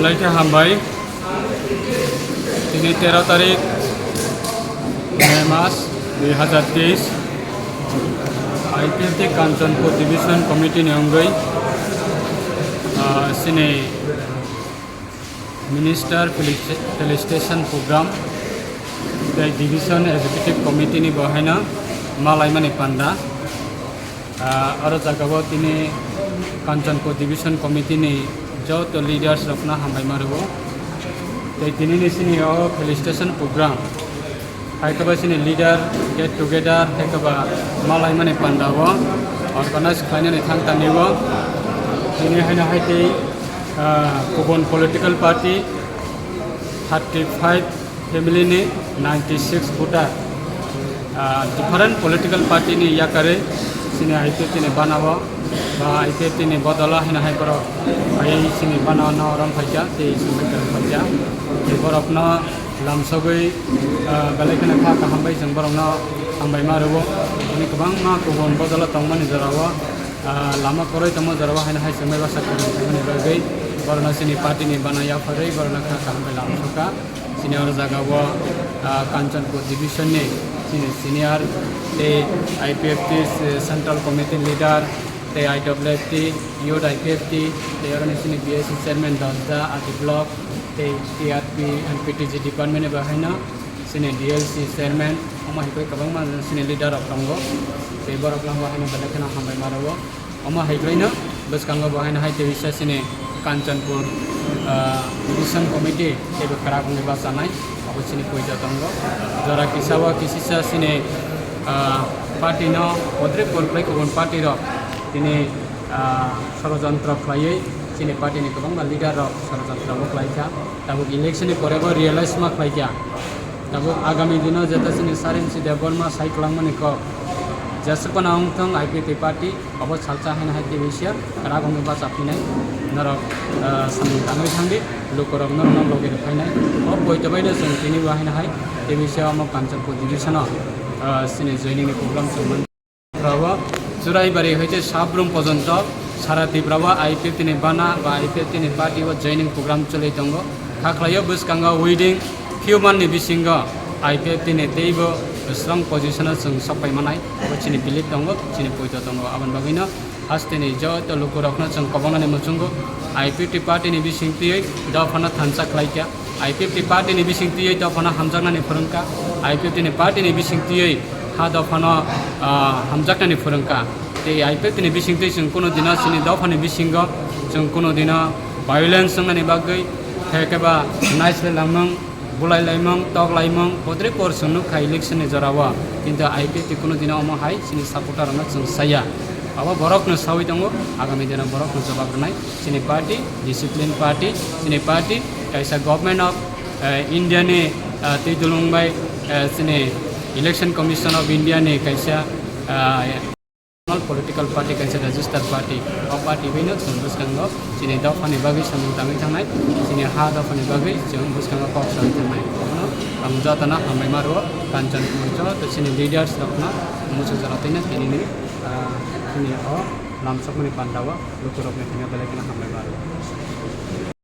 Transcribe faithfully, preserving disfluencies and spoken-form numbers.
Belai khe hambai. Tini tero tarik May mas dui hazar teis. I P F T Kanchanpur Division Committee ni wngwi, ah, chini Minister Felicita-, Felicitation Program tei Division Executive Committee ni bo haino malaimani panda. Ah, aro jagao tini Kanchanpur Division Committee ni joto leaders rokno hambai ma rwo. Tei tini ni sini o felicitation program, hai khe ba sini leader get together, hai khe ba malaimani panda o organize khlainani thang tani o. Tini haino hai tei, ah, kubun political party thirty five family ni ninety six voter, ah, different political party ni yakarwi chini I P F T ni bana o, ba I P F T ni bodola hino hai borok phaiwi chini bana o no rom phaikha tei chwng bai kwrwng phaikha. Tei borokno lamsogwi, ah, belai kheno kha kaham bai chwng borokno hambai ma rwo. Tini kwbangma kubun bodola tongmani jorao, ah, lama kwrwi tongma jorao haino hai chwng bai bwsa kwrwng khaimani bagwi borokno chini party ni bana yapharwi borokno kha kaham bai lamsokha. Chini oro jaga o, ah, Kanchanpur Division ni chini senior tei I P F T se-, Central Committee leader tei I W F T, Youth I P F T, tei oro ni chini B S C chairman Dosda, R D block, tei T R P and P T G department ni bo haino chini D L C chairman, omo hai khe kwbangma chini leader rok tongo. Tei borok no bo haino belai kheno hambai ma rwo. Omo hai khlaino bwskango bo haino hai tei bisa chini Kanchanpur, ah, Division Committee teibo kwrak wngwi bachanai, abo chini poito tongo. Jora kisa o kisisa chini, ah, party no podre por khlai kubun party rok tini, ah, sorojontro khlaiwi chini party ni kwbangma leader rok sorojontro bo khlaikha. Tabuk election ni pore bo realize ma khlaikha. Tabuk agami dino jeta chini Sarensi Debbarma sai kwlangmani kok jesukno wngthong I P F T party, obo salsa haino hai tei bisa kwrak wngwi bacha phinai norok, ah, samung tangwi thangdi, lukurok norokno logi rw phainai. O poito baino chwng tini bo haino hai tei bisa omo Kanchanpur division o, ah, chini joining ni program chwng man. Rao Churaibari hoite Sabrum pojonto sara Tripura o I P F T ni bana ba I P F T ni party o joining program choli tongo. Kha khlaio bwskango within few month ni bisingo I P F T ni teibo strong position o chwng sok pai manai. Abo chini belief tongo, chini poito tongo. Aboni bagwino hasteni joto lukurokno chwng kobongnani muchungo I P F T party ni bising twiwi dophano thansa khlaikha. I P F T party ni bising twiwi dophano hamjaknani phwrwngkha. I P F T ni party ni bising twiwi ha dophano, ah, hamjaknani phwrwngkha. Tei I P F T ni bising twi chwng kunu dino chini dophani bisingo chwng kunu dino violence wngnani bagwi, hai khe ba naislai langmung, bulai laimung, tok laimung, podre por chwng nukha election ni jorao. Kintu I P F T kunu dino omo hai chini supporter rokno chwng saya. Abo borokno sawi tongo, agami dino borokno jawab rwnai. Chini party, discipline party, chini party kaisa government of, eh, India ni, eh, twi dulung bai, eh, chini Election Commission of India ni kaisa, eh, political party, kaisa registered party. O party bai no chwng bwskango chini dophani bagwi samung tangwi thangnai, chini ha dophani bagwi chwng bwskango kok sawi thangnai. Abono ang jotano hambai ma rwo, Kanchanpur joto chini leaders rokno muchung jora twi no tini ni, ah, chini o lamsokmani panda o lukurokni thani belai kheno hambai ma rwo.